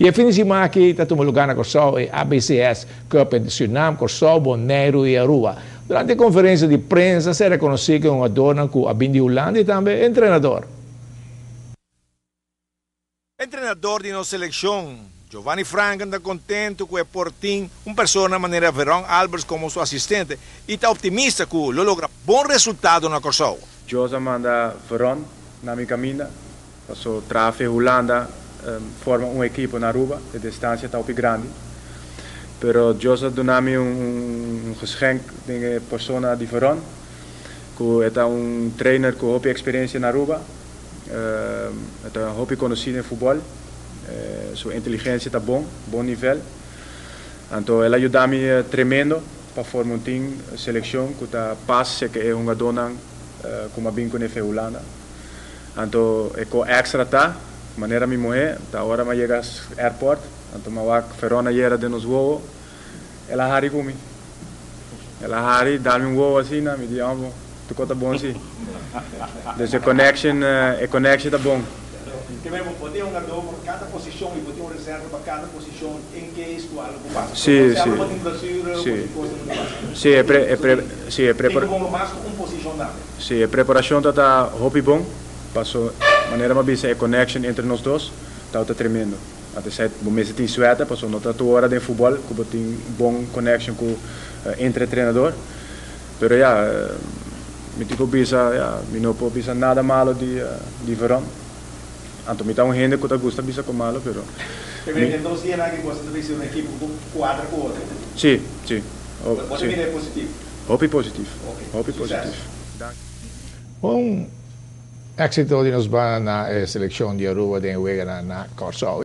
I e fin di siman aki ta tuma lugá na Kòrsou e ABCS Cup entre Surinam, Kòrsou, Boneiru i Aruba. Durante e konferensia di prensa a ser rekonosí ku e hungadornan ku a bin di Hulanda i tambe e entrenador. Entrenador di nos selekshon, Giovanni Franken ta kontentu ku e por tin un persona manera Veron Alberts komo su asistente i ta optimista ku lo logra bon resultado na Kòrsou. Dios a manda Veron na mi kaminda, paso traha fe Hulanda forma un ekipo na Aruba, e distansia ta hopi grandi. Pero Dios a duna mi un geschenk den e persona di Veron, ku e ta un trainer ku hopi eksperensia na Aruba. E ta hopi konosí den futbòl. Su inteligensia ta bon, bon nivel. Anto el a yuda mi tremendo pa forma un team, selekshon ku ta pas seke e hungadónan ku mi a bin kuné fe Hulanda. Anto e ko èkstra ta, manera mi muhé, ta ora mi a yega airport, anto mi a wak Ferona yera den nos wowo, El a hari ku mi. El a hari, dal mi un wowo asina, mi di, Ombo, tu ko ta bon si. Dus e connection, e connection ta bon. Ke men bo tin un hungadó pa kada posishon i bo tin un reserva pa kada posishon en case ku algu pasa. Si, So, si. bo tin blessure, bo Si. tin kos ku ta pasa. Si, e pre, e pre, si, e Tin prepara. ku ponga mas ku un posishon tambe. Si, e preparashon ta ta hopi bon, paso manera mi a bisa e connection entre nos dos tabata tremendo. Anto esei bo mester tin suerte pasobra no ta tur ora den futbol ku bo tin bon connection ku entre entrenador. Pero ya, mi tin ku bisa, ya, mi no por bisa nada malo di di Veron. Anto mi ta un hende ku ta gusta bisa ku malo pero Mi den dos dianan aki boso ta bisa un ekipo ku kuadra ku otro. Si, si. Bo ta mira e positivo? Hopi positivo, hopi positivo. Danki. Un. Éxito di nos banda na e seleccion di Aruba den e weganan na Kòrsou.